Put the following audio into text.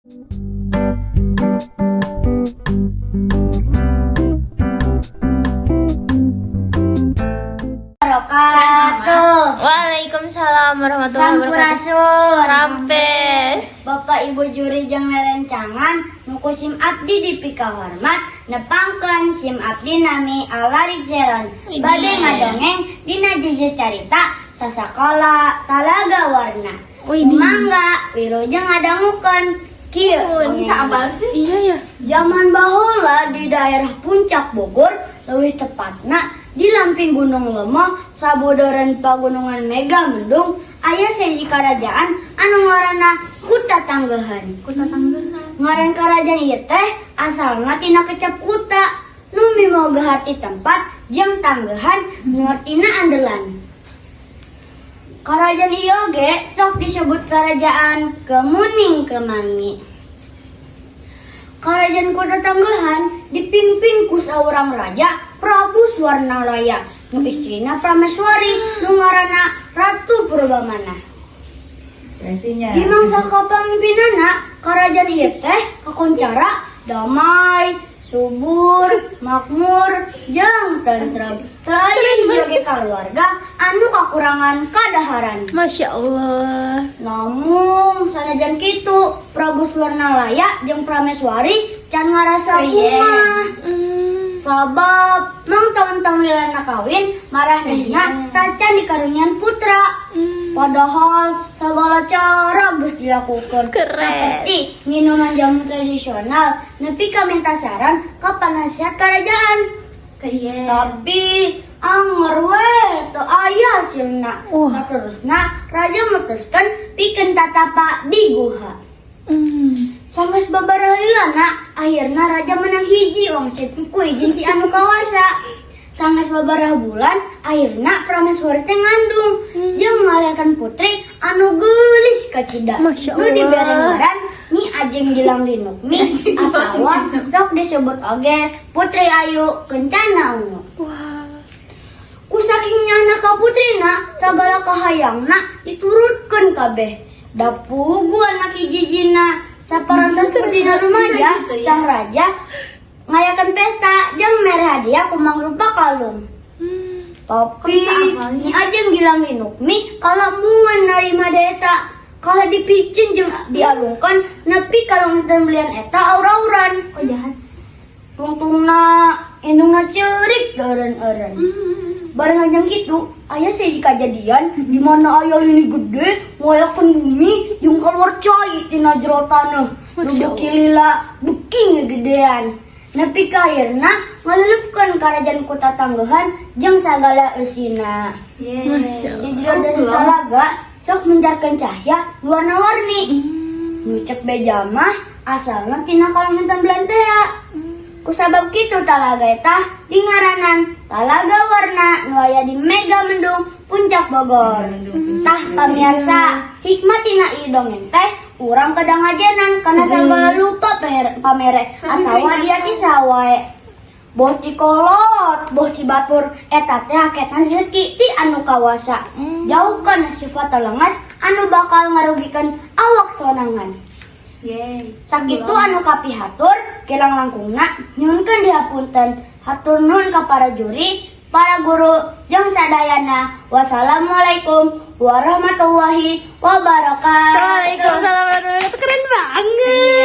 Wabarakatuh. Waalaikumsalam warahmatullahi wabarakatuh. Sampurasun. Rampes. Bapak Ibu juri jeung rerencangan nu ku sim abdi dipikahormat, nepangkeun sim abdi nami Alari Zeron. Widih. Bade ngadongeng dina jeje carita Sasakola Talaga Warna. Widih. Mangga wilujeng ngadangukeun. Kieu dongeng. Sih? Iya ya. Zaman baheula di daerah Puncak Bogor, leuwih tepatna di lamping Gunung Lemoh, sabudeureun Pagunungan Mega Mendung, aya sahiji karajaan anu ngaranna Kuta Tanggehan. Kuta Tanggehan. Ngaran karajaan ieu teh asalna tina kecap kuta, nu miboga harti tempat, jeung tanggehan nu artina andelan. Karajaan ieu oge sok disebut Kerajaan Kemuning Kemangi. Kerajaan Kota Tanggehan dipingpin ku saurang raja, Prabu Swarnalaya, nu istrina Prameswari nu ngaranna Ratu Purbamana. Presinya. Di mangsa kapamimpinanna, karajaan ieu teh kakoncara damai, subur, makmur, jeung tentrem. Teu aya hiji keluarga anu kakurangan kadaharan. Masya Allah. Namun sanajan kitu, Prabu Swarnalaya jeung Prameswari can ngarasa bungah. Sabab mangtaun-taun lilana kawin, maranehna tacan dikarunian putra. Padahal segala cara geus dilakukan. Keren. Seperti minuman jamu tradisional nepi ka minta saran ka panasihat kerajaan. Tapi anger we teu aya hasilna. Wah. Saterusna raja mutuskeun pikeun tatapa di guha. Sanggeus babaraha lilana, akhirna raja menang hiji wangsit ku izin ti anu kawasa. Sanggeus babaraha bulan, akhirna Prameswari teh ngandung jeung ngalahirkan putri anu geulis kacida. Masya Nu dibere Allah. ngaran Nyi Ajeng Gilang Linukmi atawa sok disebut oge Putri Ayu Kencana Ungu. Wah. Ku saking nyana ka putrina, sagala kahayangna diturutkeun kabeh. Da puguh anak hiji-hijina. Saparantos putrina rumaja, sang raja ngayakeun pesta jeung mere hadiah ku mangrupa kalung. Tapi Nyi Ajeng Gilang Linukmi kalambungan narima eta. Kala dipicin jeung dialungkeun nepi kalung intan belian eta aur-auran. Oh, jahat. Tungtungna indungna ceurik eureun-eureun. Bareng ngajang kitu, aya sahiji kajadian di mana aya lini gede ngoyakeun bumi jeung keluar cai tina jero taneuh. Nu Masya beuki lila beuki ngegedean. Nepi ka akhirna ngalelepkeun karajaan Kota Tanggehan jeung sagala eusina. Masya Di jero dasar talaga sok mencarkeun cahya warna-warni. Nu cek beja mah asalna tina kalung intan belian tea. Kusabab kitu talaga eta dingaranan Talaga Warna nu aya di Mega Mendung, Puncak Bogor. Tah pamiarsa, hikmah tina ieu dongeng teh urang kedah ngajenan kana sagala lupa pamere atawa diati saha wae. Boh ti kolot, boh ti batur, eta teh haketna rezeki ti anu kawasa. Jauhkan sifat lengas anu bakal ngarugikan awak sonangan. Sakitu anu kapihatur, kirang langkungna nyuhunkeun dihapunten. Hatur nuhun ka para juri, para guru, jeung sadayana. Wassalamualaikum warahmatullahi wabarakatuh. Waalaikumsalam warahmatullahi wabarakatuh. Keren banget.